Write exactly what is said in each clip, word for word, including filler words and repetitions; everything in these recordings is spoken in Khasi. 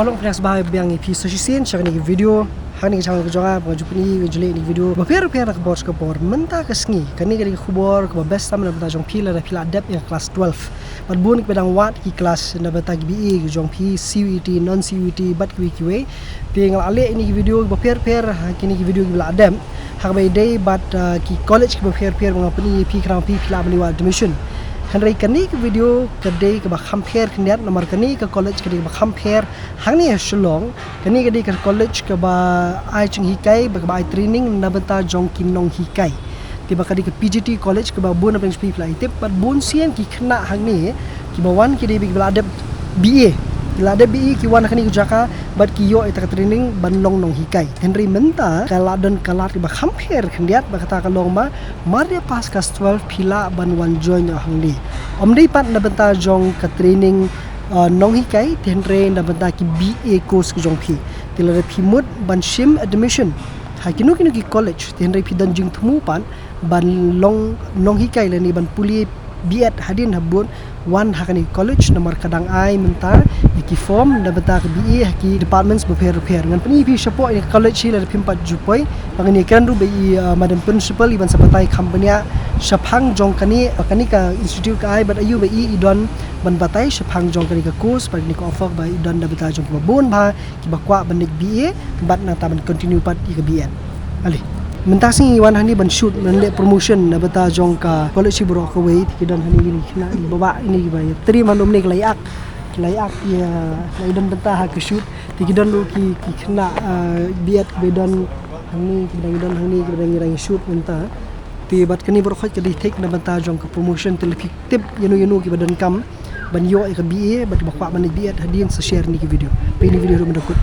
Ong pdiang sngewbha biang ïa phi sa shisien sha kane ka video. Hangne ka channel ka jong nga, ba nga ju pyni ïa ka video bapher bapher na ka por sha ka por. Mynta ka sngi, kane ka dei ka khubor kaba best tam na bynta jong phi lada phi la dep ïa ka class twelve. Bad bun kiba dang wad ki class na bynta ki B A ka jong phi, C U E T, non C U E T, bad kiwei kiwei. Te nga la leh ïa kine ki video bapher bapher ha kine ki video kiba la dep. Ha kaba ïadei bad, uh, ki college kiba pher pher ba nga pyni ïa phi khnang phi phi lah ban ïoh admission. Hynrei kane ka video ka dei kaba kham pher khyndiat, namar kane ka college ka dei kaba kham pher hangne ha Shillong. Kane ka dei ka college kaba ai jinghikai, ba kaba ai training na bynta jong ki nonghikai. Te ba ka dei ka P G T college kaba bun na pdeng phi phi lah ïa tip, bad bun sien ki khynnah hangne kiba wan ki dei ba kiba la dep B A. Ki la dep B A ki wan ha kane ka jaka bad ki ïoh ïa ka training ban long nonghikai. Hynrei mynta ka la don ka lad kaba kham pher khyndiat, ba kata ka long ba mar ïa pass class twelve phi lah ban wan join hangne. Ym dei pat na bynta jong ka training, uh, nonghikai, te hynrei na bynta ki B A course ka jong phi. Te lada phi mut ban shim admission ha kino kino ki college, te hynrei phi don jingthmu pat ban long nonghikai lane ban pule B Ed hadien ha bun wan ha kane ka college, namar ka dang ai mynta ïa ki form na bynta ka B A ha ki departments bapher bapher. Ngan pyni ïa phi shapoh ïa ka college hi lada phim pat ju poi. Ba ngan ïa kren ruh bad i, uh, madam principal, i ban sa batai kham bniah shaphang jong kane, ba kane ka institute ka ai bad aïu ba i i don ban batai shaphang jong kane ka course bad kane ka offer ba i don na bynta jong kiba bun bha kiba kwah ban leit B A bad nangta ban continue pat ïa ka B Ed. Ale, mynta sngi ngi wan hangne ban shoot, ban leh promotion na bynta jong ka college hi baroh kawei. Te ki don hangne kine ki khynnah kiba bah, kine kiba ïa trei man kumne, ki la ïa ak, ki la ïa ak ïa, la ïa don bynta ha ka shoot. Te ki don ruh ki, ki khynnah, uh, B Ed kiba don hangne, kiba dang don hangne, kiba dang ïa shoot mynta. Te bad kane baroh khoit ka dei thik na bynta jong ka promotion. Te lada phi tip ïano ïano kiba donkam ban ïoh ïa ka B A bad kiba kwah ban leit B Ed hadien, sa share ïa kane ka video. Peit ïa kane ka video ruh mynta kut.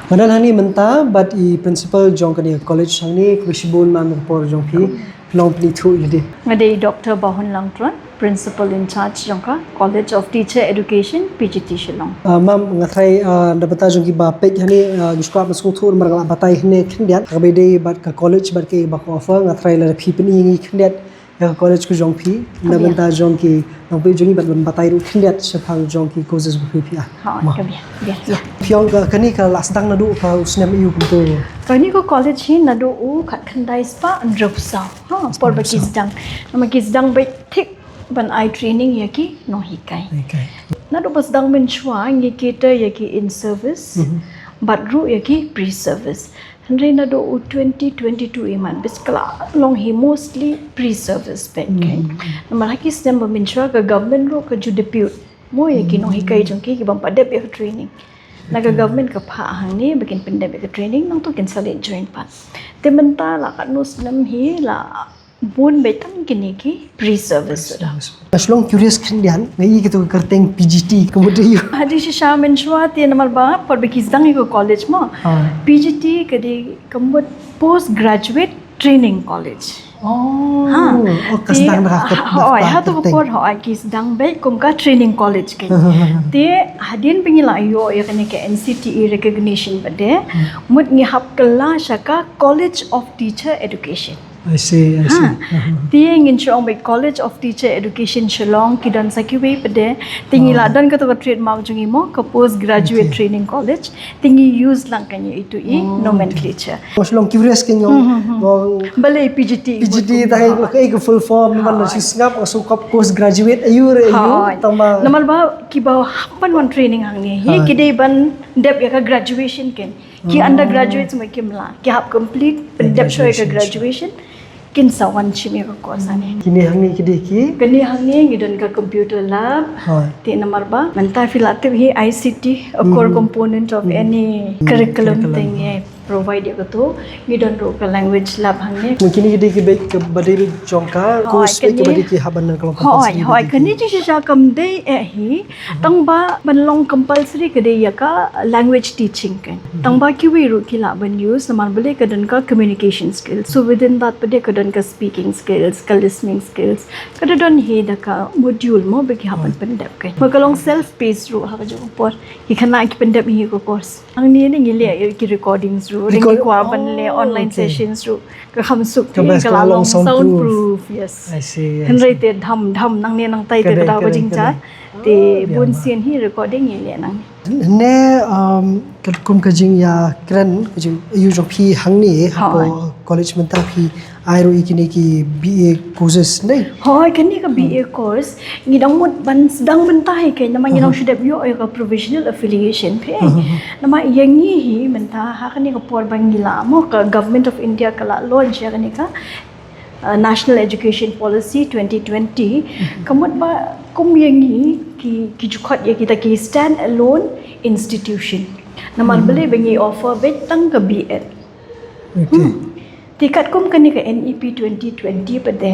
Nga don hangne mynta bad i principal jong kane ka college hangne, khublei shibun ma'am ïa ka por jong phi. Phi long phi ïathuh ïa lade. Nga dei i Doctor Bahun Langtron, principal in charge jong ka College of Teacher Education, P G T Shillong. Ah, ma'am, nga tharai, ah, na bynta jong kiba peit hangne, ah, ngi sngewkwah ban sngewthuh namar nga la batai hangne khyndiat, ha kaba ïadei bad ka college bad kiba ka offer. Nga tharai lada phi pyni ïa ngi khyndiat ïa ka college ka jong phi na bynta jong ki nongpeit jong ngi bad ban batai ruh khyndiat shaphang jong ki courses ba phi phi ai. Ha, ka bia, bia, ïa. Phi ong ka, kane ka la sdang naduh ka u snem aïu kumto? Kane ka college hi naduh u khatkhyndai spah hynriewphew saw. Ha, por ba ki sdang. Namar ki sdang beit thik ban ai training ïa ki nonghikai. Okay. Naduh ba sdang mynshuwa ngi cater ïa ki in service, bad ruh ïa ki pre service. Hynrei naduh u twenty twenty-two i man, bad ka la long hi mostly pre service beit. Namar ha ki snem ba mynshuwa ka government ruh ka ju depute mo ïa ki nonghikai jong ki, ki bym pat dep ïa ka training. Na ka government ka phah hangne ba kin pyndep ïa ka training, nangta kin sa leit join pat. Te mynta la katno snem hi la bun beit tang kine ki pre service. Nga shu long curious khyndiat, nga i kato ka kyrteng P G T ka mut aïu? Hadien shisha mynshuwa te namar ba por ba ki sdang ïa ka college mo. P G T ka dei ka mut post graduate training college. Oh, ka sdang da ka kyrteng. Hooid, ha to ka por hooid ki sdang beit kum ka training college ka. Te hadien ba ngi la ïoh ïa kane ka N C T E recognition pat de, mut ngi hap kylla sha ka College of Teacher Education. I see, I see. Te ngin shu ong beit College of Teacher Education Shillong, ki don sa kiwei pat de. Te ngi la don kato ka trademark jong ngi mo, ka Postgraduate Training College. Te ngi use lang kane ïa itu i nomenclature. Nga shu long curious kein nga. Balei P G T? P G T tang ka, ka full form, man la shu sngap, nga shu kop postgraduate aïu re aïu. Namar ba kiba hap ban wan training hangne hi ki dei ban dep ïa ka graduation kein. Ki undergraduates mo kim lah. Ki hap complete, pyndep shuwa ïa ka graduation, kin sa wan shim ïa ka course hangne. Kine hangne ki dei ki? Kine hangne ngi don ka computer lab. Te namar ba mynta phi la tip hi I C T, a core component of any curriculum, te ngi provide ïa kato. Ngi don ruh ka language lab hangne. Mo kine ki dei ki beit kaba dei jong ka course beit kaba dei ki hap ban long compulsory? Hooid, kane jingshisha kam dei eh hi. Tang ba ban long compulsory ka dei ïa ka language teaching kein. Tang ba kiwei ruh ki lah ban use, namar balei ka don ka communication skills. So within that pat de ka don ka speaking skills, ka listening skills. Ka da don hi da ka module mo ba ki hap ban pyndep kein. Mo ka long self paced ruh ha kajuh ka por. Ki khynnah ki pyndep hi ka course. Hangne ne ngi leh ïa ki recordings ruh. Ngi kwah ban leh online sessions ruh. Ka kham suk, ka la long soundproof. Yes. Hynrei te dham dham nangne nangtai te ka dei ka jingjia. Te bun sien hi recording ngi leh nangne. Ne, um, katkum ka jingïakren, ka jingïakren jong phi hangne, hapoh college mynta phi ai ruh ïa kine ki B A courses ne? Hooid, kane ka B A course ngi dang mut ban sdang mynta hi keiñ, namar ngi dang shu dep ïoh ïa ka provisional affiliation phi. Namar ïa ngi hi mynta ha kane ka por ba ngi la mo, ka Government of India ka la launch ïa kane ka uh, National Education Policy twenty twenty, ka mut ba kum ïa ngi ki, ki ju khot ïa kita ki stand alone institution. Namar balei ba ngi offer beit tang ka B Ed. Te katkum kane ka N E P twenty twenty pat de,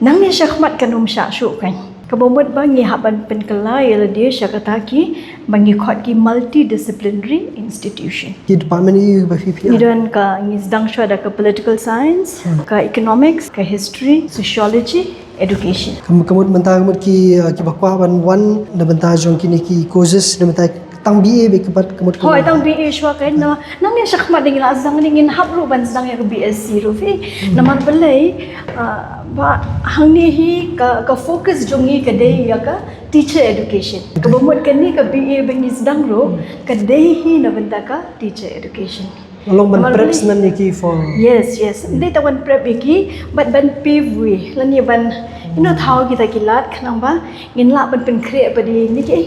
nangne shakhmat kan ym shah shuh keiñ. Kaba mut ba ngi hap ban pynkylla ïa lade sha kata ki, ba ngi khot ki multidisciplinary institution. Ki department ïa ba phi phi. Ngi don ka, ngi sdang shuwa da ka political science, ka economics, ka history, sociology, education. Ka mut, ka mut mynta ka mut ki, uh, kiba kwah ban wan na bynta jong kine ki courses, na bynta tang B A beit ka pat ka mut. Hooid, tang B A shuwa keiñ. Nangne shakhmat de ngi la sdang, ngin hap ruh ban sdang ïa ka B Sc ruh phi. Namar balei, uh, ba hangne hi ka, ka focus jong ngi ka dei ïa ka teacher education. Kaba mut kane ka B A ba ngi sdang ruh ka dei hi na bynta ka teacher education. Long ban prep snem ïa ki for. Yes, yes. Dei tang ban prep ïa ki, bad ban pave way lane ban, you know, thaw kita ki lad khnang ba ngin lah ban pynkhreh pat ïa kine ki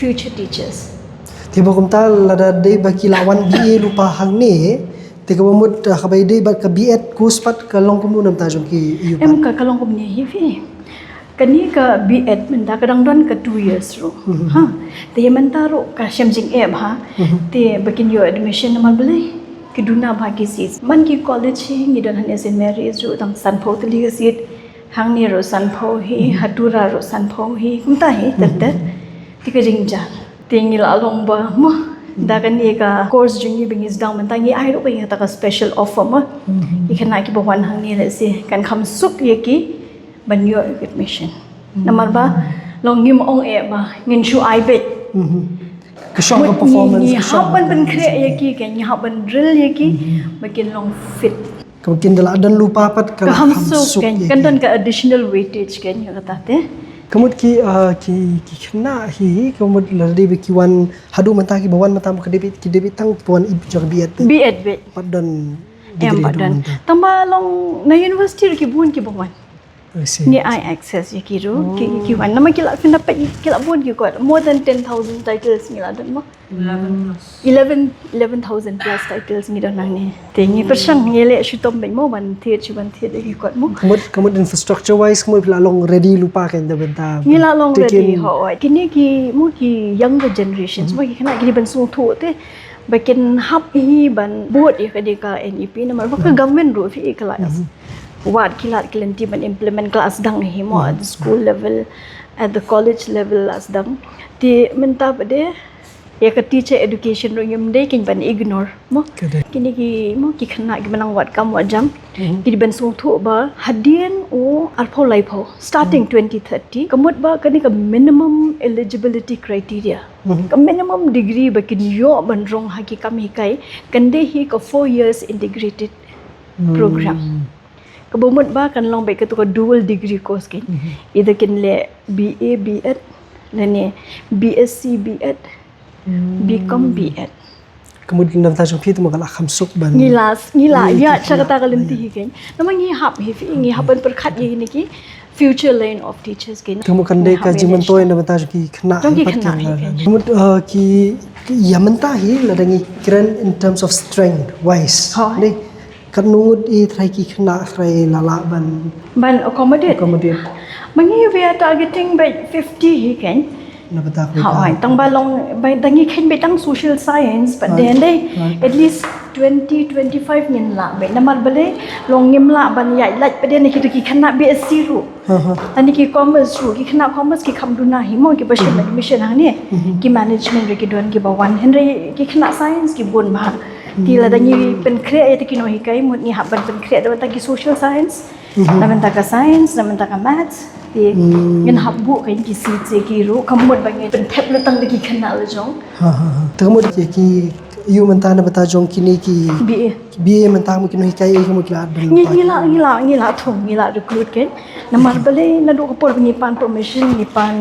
future teachers. Te ba kumta lada dei ba ki la wan B A lypa hangne, te kaba mut, uh, haba dei bad ka B Ed course pat ka long kumno na bynta jong ki ïa u pat? Em, ka, ka long kumne hi phi. Kane ka B Ed mynta ka dang don ka two years ruh. Ha. Te mynta ruh ka shem jingeh bha. Te ba kin ïoh admission namar balei? Ki duna bha ki seat. Man ki college hi ngi don hangne Saint Mary's ruh tang sanphew tylli ka seat. Hangne ruh sanphew hi, ha Tura ruh sanphew hi. Kumta hi, ter ter. Te ka jingjia. Te ngi la long ba mo, da kane ka course jong ngi ba ngi sdang mynta ngi ai ruh ka ïa kata ka special offer mo. Ki khynnah kiba wan hangne lehse kan kham suk ïa ki ban ïoh admission. Namar ba long ngim ong eh ba ngin shu ai beit. Ka shong ka performance, ngi hap ban pynkhreh ïa ki, ngi hap ban drill ïa ki ba kin long fit. Kaba kin da la don lypa pat ka la kham suk keiñ, kan don ka additional weightage keiñ ïa kata te. Ka mut ki, uh, ki, ki khynnah hi, ka mut lada dei ba ki wan haduh mynta kiba wan mynta ka dei ba, ki dei ba tang kiba wan ib jong B Ed te. B Ed beit. Pat don degree haduh mynta. Tang ba long na university ruh ki bun kiba wan. Ngi ai access ïa ki ruh, ki, ki wan. Namar ki la pynda peit, ki la bun ki kot. More than ten thousand titles ngi la don mo. Eleven plus. Eleven, eleven thousand plus titles ngi don nangne. Te ngi pyrshang ngi leh shitom beit mo ban thied, shu ban thied ïa ki kot mo. Ka mut, ka mut infrastructure wise ka mut phi la long ready lypa keiñ da bynta. Ngi la long ready, hooid. Kine ki mo ki younger generations mo ki khynnah ki dei ban sngewthuh te ba kin hap hi ban bud ïa kane ka N E P namar ba ka government ruh phi ka la wad ki lad ki lynti ban implement, ka la sdang hi mo at the school level, at the college level la sdang. Te mynta pat de ïa ka teacher education ruh ngim dei keiñ ban ignore mo. Kine ki mo ki khynnah kiba nang wad kam wad jam ki dei ban sngewthuh ba hadien u arphew laiphew, starting twenty thirty, ka mut ba kane ka minimum eligibility criteria, ka minimum degree ba kin ïoh ban rung ha ki kam hikai kan dei hi ka four years integrated program. Kaba mut ba kan long beit kato ka dual degree course keiñ. Either kin leh B A B Ed lane B Sc B Ed, B Com B Ed. Ka mut na bynta jong phi te mo ka la kham suk ban. Ngi la, ngi la ïa sha kata ka lynti hi keiñ. Namar ngi hap hi phi, ngi hap ban pyrkhat ïa kine ki future line of teachers keiñ. Te mo kan dei ka jingmyntoi na bynta jong ki khynnah. Jong ki khynnah hi keiñ. Ka mut, uh, ki, ki ïa mynta hi lada ngi kren in terms of strength wise. Katno ngut i trai ki khynnah trai la lah ban, ban accommodate. Accommodate. Ma ngi we are targeting beit fifty hi keiñ. Na bynta ka. Hooid, tang ba long, ba dang ngi kheiñ beit tang social science, but then dei at least twenty, twenty-five ngin lah beit. Namar balei long ngim lah ban ïaid lait pat de na kito ki khynnah B Sc ruh. Lane ki commerce ruh, ki khynnah commerce ki kham duna hi mo, kiba shim admission hangne. Ki management ruh ki don kiba wan. Hynrei ki khynnah science ki bun bha. Te lada ngi pynkhreh ïa kito ki nonghikai, mut ngi hap ban pynkhreh da bynta ki social science, da bynta ka science, da bynta ka maths. Te ngin hap buh keiñ ki seat ïa ki ruh, kam mut ba ngin pynthep lut tang da ki khynnah la jong. Te ka mut ïa ki Ïa mynta na bynta jong kine ki B A. B A mynta mo ki nonghikai, mo ki la don. Ngi ngi la ngi la ngi la thung, ngi la recruit kein. Namar balei naduh ka por ba ngi pan permission, ngi pan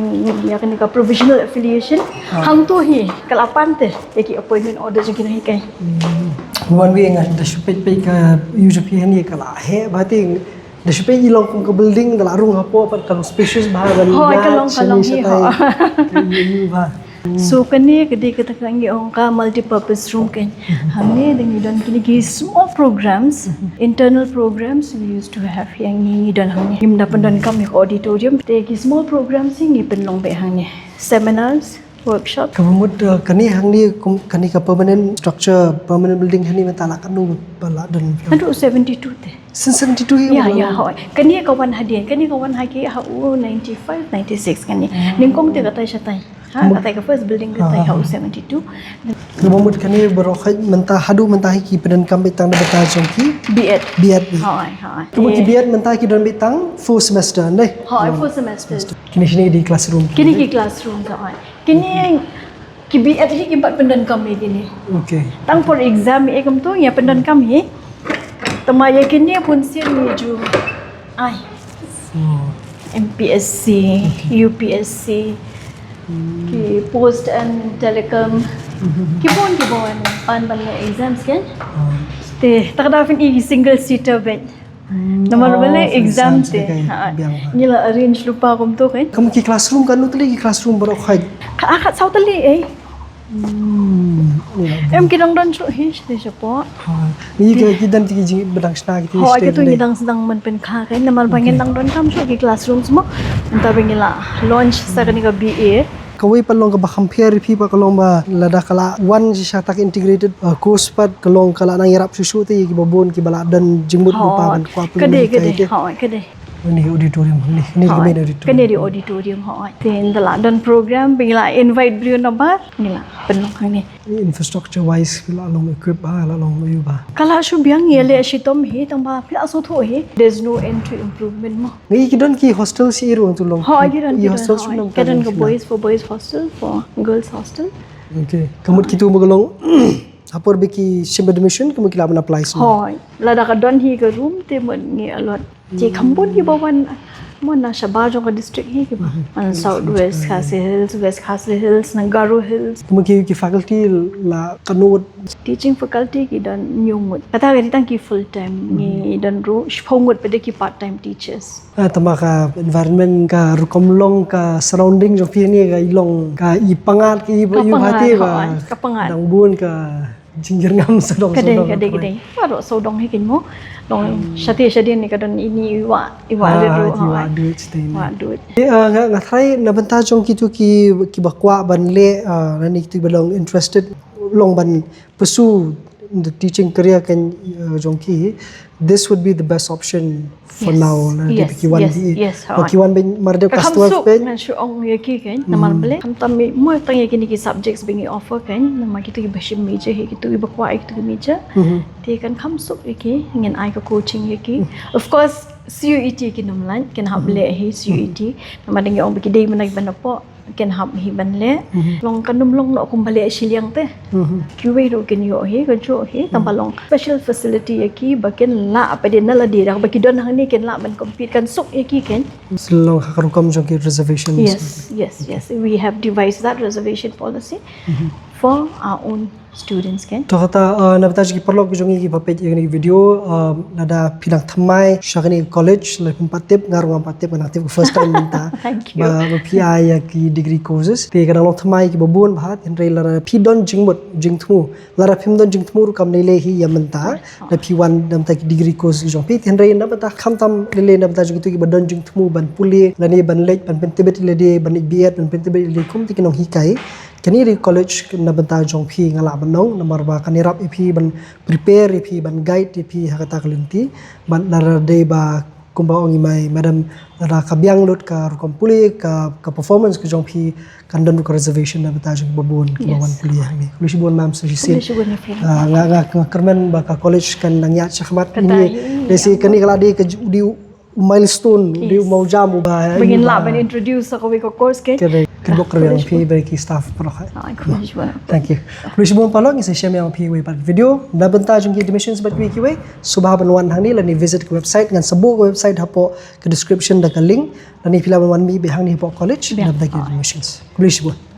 ïa kane ka provisional affiliation. Hangto hi ka la pan te ïa ki appointment order jong ki nonghikai. Wan wi nga da shu peit peit ka ïa jong phi hangne ka la heh bha te. Da shu peit i long kum ka building, da la rung hapoh pat, ka long spacious bha, ka long, hoi, ka long, ka long hi, hoi. Ka ïa ïa bha. So kane ka dei kata ka ngi ong ka multi-purpose room kein. Hangne da ngi don kine ki small programs, internal programs we used to have, ïa ngi ngi don hangne. Ngim da pyndonkam ïa ka auditorium, te ki small programs hi ngi pynlong beit hangne. Seminars, workshop. Kaba mut, uh, kane hangne kum kane ka permanent structure, permanent building hangne mynta la katno ba la don? Haduh seventy-two te. Since seventy-two hi. Ïa, ïa, hoi. Kane ka wan hadien, kane ka wan ha ki ha u ninety-five, ninety-six kane. Nyngkong te katai shatai. Ha, katai ka first building katai ha u seventy-two. Kaba mut kane baroh hi mynta, haduh mynta hi ki pyndonkam beit tang na bynta jong ki B Ed. B Ed. Hoi, hoi. Kaba mut ki B Ed mynta ki don beit tang four semester, ne? Hoi, four semester. Kine shine ki classroom. Kine ki classroom, hoi. Kine ki B Ed hi kim pat pyndonkam ïa kine. Okay. Tang for exam ïa kumto ngi pyndonkam hi. Tangba ïa kine bunsien ngi ju ai. M P S C, U P S C, ki post and telecom, ki bun ki bun pan ban exams kein. Te tak da phin i single seater beit. Namar ba leh exam te. Ngi la arrange lypa kumto kein. Kum ki classroom katno tylli ki classroom baroh hi? Ka khatsaw tylli eh. Em ki dang don shuh hi shuh shuh po. Ngi ki ki dang ki jing ba dang shna ki. Ho ki tu ngi dang sdang man pynkha kein namar ba ngin dang donkam shuh ki classrooms mo. Mynta ba ngi la launch sa kane ka B A. Kawei pat long kaba kham pher ïa phi pat ka long ba lada ka la wan shisha ta ka integrated, uh, course pat ka long ka la nang ïarap shuh shuh te ïa kiba bun kiba la don jingmut lypa ban kwah pynlong. Ka dei, ka dei. Hooid, ka dei. Kane auditorium, kane, kane ka main auditorium. Kane dei auditorium, hooid. Te ynda la don program ba ngi la invite briew nabar ngi la pynlong hangne. Infrastructure wise phi la long equip bha, la long ïa bha? Ka la shu biang, ïa leh shitom hi tang ba phi la sngewthuh hi. There's no end to improvement mo. Ngi ki don ki hostel shi ruh tu long. Hooid, ki don, ki don, hostel hooid. Ki don ka boys, for boys hostel, for girls hostel. Okay. Ka mut kitu ba ka long ha por ba ki shim admission, ka mut ki lah ban apply shuh. Hooid. Lada ka don hi ka room te mut ngi allot. Te kham bun kiba wan, mo, na shabar jong ka district hi kiba wan. South West Khasi Hills, West Khasi Hills, na Garo Hills. Ka mut ki, ki faculty la katno ngut? Teaching faculty ki don hynñiew ngut. Kata ka dei tang ki full time, ngi don ruh shiphew ngut pat de ki part time teachers. Ah, tangba ka environment, ka rukom long, ka surrounding jong phi hangne ka i long, ka i pyngngad, ka i ba, i ba te ba. Ka pyngngad, hooid, ka pyngngad. Dang bun ka jingkyrngam sawdong. Ka dei, sawdong, ka dei, ka dei. Baroh sawdong hi kein mo. Long shate shadien ne ka don ine i wah, i wah dud ruh, i wah dud, shate ine. Wah dud. Eh, ah, nga, nga tharai na bynta jong kitu ki, kiba kwah ban leh, ah, lane kitu ba long interested, long ban pursue the teaching career kein, ah, jong ki. This would be the best option for now, lada ki wan, ki wan beit mar dei class twelve beit. Ka kham suk ngan shu ong ïa ki kein, namar balei? Khamtam mo tang ïa kine ki subjects ba ngi offer kein, namar kitu kiba shim major hi, kitu kiba kwah ïa kitu ki major. Te kan kham suk ïa ki, ngin ai ka coaching ïa ki. Of course, C U E T kin ym lait, kin hap leh hi C U E T. Namar dang ïa ong ba ki dei mynta ban napoh. Kin hap hi ban leh. Long kan ym long noh kumba leh shiliang te. Kiwei ruh kin ïoh hi, ka juh hi, tangba long special facility ïa ki ba kin lah pat de na lade da ba ki don hangne kin lah ban compete, kan suk ïa ki kein. Long ha ka rukom jong ki reservation. Yes, yes, yes. We have devised that reservation policy for our own students kein. To kata, uh, na bynta ki paralok ki jong ngi kiba peit ïa kane ka video, uh, lada phi dang thymmai sha kane ka college, lada phim pat tip, nga ruh ngam pat tip, nga dang tip ka first time mynta. Thank you. Ba, ba phi ai ïa ki degree courses. Te ka dang long thymmai kiba bun bha, hynrei lada phi don jingmut, jingthmu. Lada phim don jingthmu ruh kam lei lei hi ïa mynta. Lada phi wan na bynta ki degree course ki jong phi, hynrei na bynta khamtam lei lei na bynta jong kitu kiba don jingthmu ban pule, lane ban leit, ban pyntbit ïa lade, ban leit B Ed, ban pyntbit ïa lade kum ki nonghikai. Kane dei college na bynta jong phi nga lah ban ong, namar ba kan ïarap ïa phi ban prepare ïa phi, ban guide ïa phi ha kata ka lynti. Ban lada dei ba kumba ong i mai madam, lada ka biang lut ka rukom pule, ka, ka performance ka jong phi, kan don ruh ka reservation na bynta jong kiba bun kiba wan pule hangne. Khublei shibun mam sa shisien. Khublei shibun ïa phi. Ah, nga, nga, nga kyrmen ba ka college kan nang ïaid shakhmat. Kata ine. Lehse kane ka la dei ka ju-, dei u milestone, dei u mawjam uba ngin lah ban introduce sa kawei ka course kein. Correct. Kyrpad kyrpad ïa phi bad ki staff baroh. Thank you. Khublei shibun paralok, ngin sa ïashem ïa phi wei pat video. Na bynta jong ki admissions bad kiwei kiwei, sngewbha ban wan hangne lane visit ka website, ngan sa buh ka website hapoh ka description da ka link, lane phi lah ban wan mih beit hangne hapoh college na bynta ki admissions. Khublei shibun.